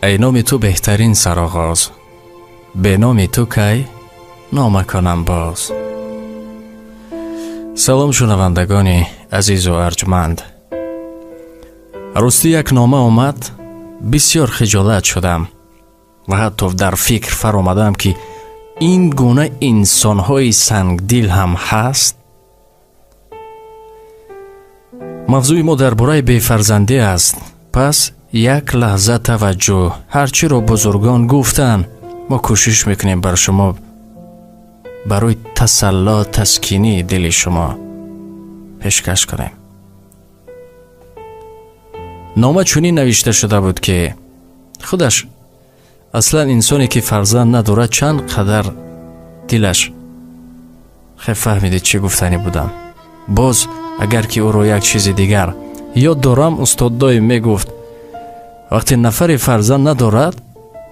Эй номи ту беҳтарин сароғоз, бе номи ту кай нома кунам боз. Салом, шунавандагони азизу арҷманд. Ростӣ, як нома омад, бисёр хиҷолат шудам ва ҳатто дар фикр фаромадам, ки ин гуна инсонҳои сангдил ҳам ҳаст. Мавзӯи мо дар бораи бефарзандӣ аст. Пас як лаҳза таваҷҷӯҳ. Ҳар чиро бузургон гуфтанд, мо кӯшиш мекунем бар шумо барои тасалло, таскинии дили шумо пешкаш кунем. Нома чунин навишта шуда буд, ки худаш аслан инсоне ки фарзанд надорад, чанд қадар дилаш хе, фаҳмидед, чӣ гуфтанӣ будам. Боз агар ки ӯро як чизи дигар ёд дорам, устод доим мегуфт: вақте нафаре фарзанд надорад,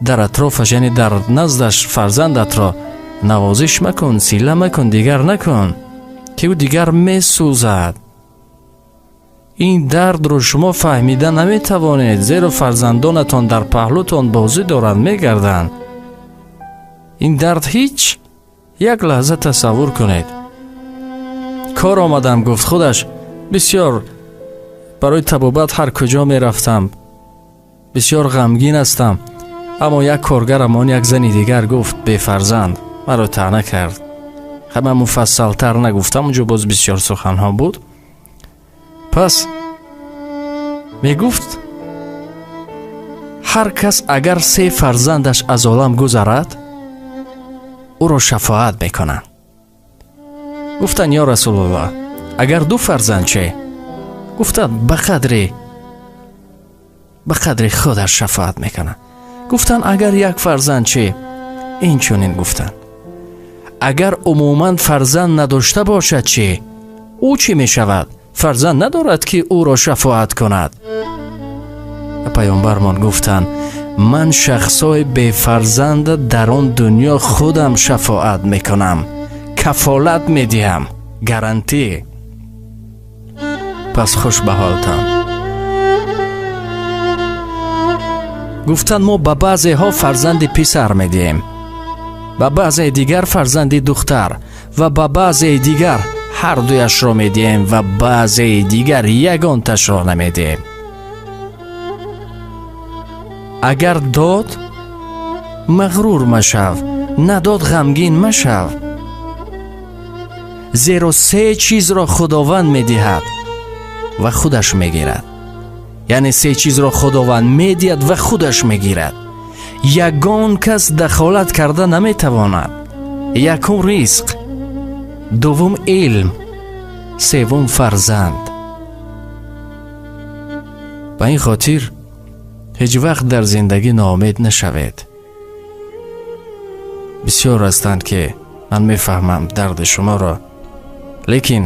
дар атрофаш, яъне дар наздаш фарзандатро навозиш макун, сила макун, дигар накун, ки ӯ дигар месӯзад. Ин дардро шумо фаҳмида наметавонед, зеро фарзандонатон дар паҳлӯтон бозӣ доранд, мегарданд. Ин дард ҳеҷ. Як лаҳза тасаввур кунед. Кор омадам, гуфт худаш, бисёр барои табобат ҳар куҷо мерафтам, бисёр ғамгин ҳастам, аммо як коргарамон, як зани дигар, гуфт, бефарзанд, маро таъна кард. Ҳама муфассалтар нагуфтам, унҷо боз бисёр суханҳо буд. Пас мегуфт, ҳар кас агар се фарзандаш аз олам гузарад, ӯро шафоат мекунанд. Гуфтанд: «Ё Расулуллоҳ, агар ду фарзанд че?» Гуфтанд: Ба қадри худаш шафоат мекунад». Гуфтанд: «Агар як фарзанд че?» Инчунин гуфтанд: «Агар умуман фарзанд надошта бошад чӣ, ӯ чӣ мешавад? Фарзанд надорад, ки ӯро шафоат кунад». Паёмбармон гуфтанд: «Ман шахсҳои бефарзанда дар он дунё худам шафоат мекунам, кафолат медиҳам, гарантӣ». Пас хуш ба ҳолтон. Гуфтанд: «Мо ба баъзеҳо фарзанди писар медиҳем, ба баъзеи дигар фарзанди духтар ва ба баъзеи дигар ҳар дуяшро медиҳем ва баъзеи дигар ягонташро намедиҳем. Агар дод, мағрур машав, надод, ғамгин машав, зеро се чизро Худованд медиҳад ва худаш мегирад». Яъне се чизро Худованд медиҳад ва худаш мегирад, ягон кас дахолат карда наметавонад. Якум ризқ, дуввум илм, севум фарзанд. Ба ин хотир ҳеҷ вақт дар зиндагӣ ноумед нашавед. Бисёр ҳастанд, ки ман мефаҳмам дарди шуморо, лекин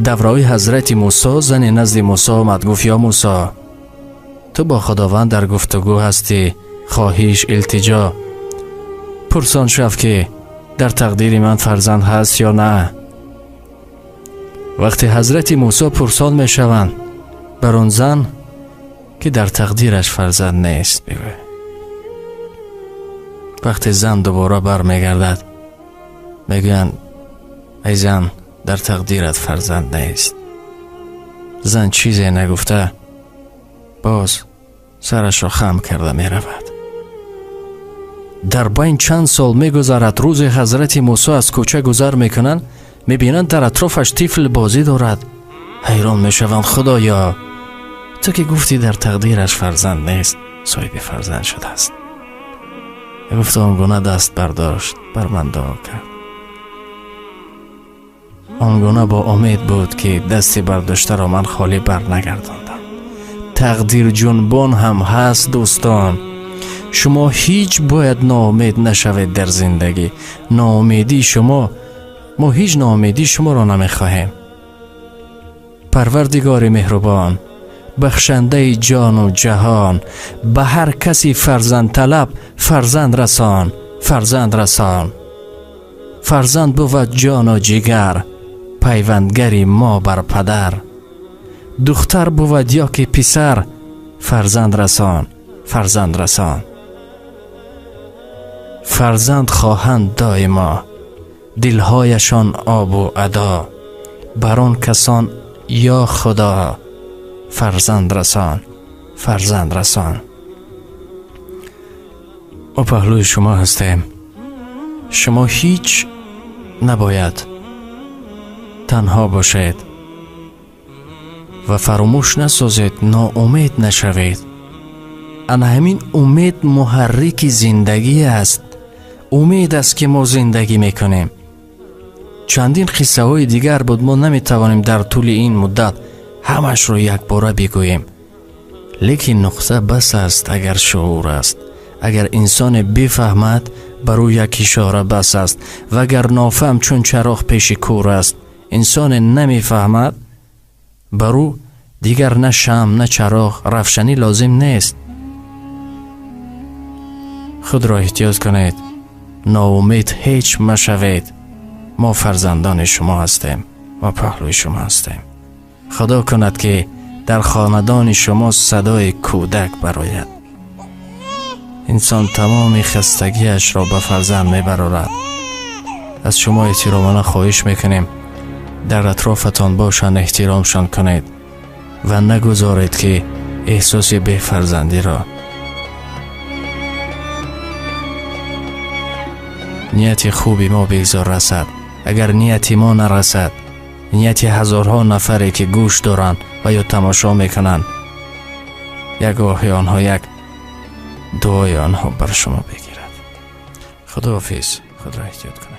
давраҳои ҳазрати Мусо зане назди Мусо омад, гуфт: «Ё Мусо, ту бо Худованд дар гуфтугӯ ҳастӣ, хоҳиш, илтиҷо, пурсон шав, ки дар тақдири ман фарзанд ҳаст ё на». Вақте ҳазрати Мусо пурсон мешаванд бар он зан, ки дар тақдираш фарзанд нест, бигӯяд. Вақте зан дубора бармегардад, мегӯянд: «Эй зан, дар тақдират фарзанд нест». Зан чизе нагуфта, боз сарашро хам карда меравад. Дар байн чанд сол мегузарад. Рӯзе ҳазрати Мусо аз кӯча гузар мекунанд, мебинанд, дар атрофаш тифл бозӣ дорад. Ҳайрон мешаванд: «Худоё, ту ки гуфтӣ, дар тақдираш фарзанд нест, соҳиби фарзанд шудааст». Гуфт, он гуна даст бардошт, бар ман дуо кард, он гуна бо умед буд, ки дасти бардоштаро ман холӣ бар нагардондам. Тақдирҷунбон ҳам ҳаст, дӯстон. Шумо ҳеҷ бояд ноумед нашавед дар зиндагӣ. Ноумедии шумо, мо ҳеҷ ноумедии шуморо намехоҳем. Парвардигори меҳрубон, бахшандаи ҷону ҷаҳон, ба ҳар каси фарзандталаб фарзанд расон, фарзанд расон. Фарзанд бувад ҷону ҷигар, пайвандгари мо бар падар. Духтар бувад ё ки писар, фарзанд расон. Фарзанд расон. Фарзанд хоҳанд доимо, дилҳояшон обу адо, бар он касон ё Худо фарзанд расон, фарзанд расон. Мо паҳлӯи шумо ҳастем. Шумо ҳеҷ набояд танҳо бошед ва фаромӯш насозед, ноумед нашавед. Ана ҳамин умед муҳаррики зиндагӣ аст. Умед аст, ки мо зиндагӣ мекунем. Чандин қиссаҳои дигар буд, мо наметавонем дар тӯли ин муддат ҳамашро якбора бигӯем. Лекин нуқта бас аст, агар шуур аст. Агар инсоне бифаҳмад, бар ӯ як ишора бас аст. Ва агар нофаҳм чун чароғ пеши кӯр аст, инсоне намефаҳмад, бар ӯ дигар на шам, на чароғ, равшанӣ лозим нест. Худро эҳтиёт кунед, ноумед ҳеҷ машавед. Мо фарзандони шумо ҳастем, мо паҳлӯи шумо ҳастем. Худо кунад, ки дар хонадони шумо садои кӯдак барояд. Инсон тамоми хастагиашро ба фарзанд мебарорад. Аз шумо эҳтиромона хоҳиш мекунем, дар атрофатон бошанд, эҳтиромшон кунед ва нагузоред, ки эҳсоси бефарзандиро. Нияти хуби мо бигзор расад. Агар нияти мо нарасад, нияти ҳазорҳо нафаре, ки гӯш доранд ва ё тамошо мекунанд, як оҳи онҳо, як дуои онҳо бар шумо бигирад. Худоҳофиз, худро эҳтиёт кунед.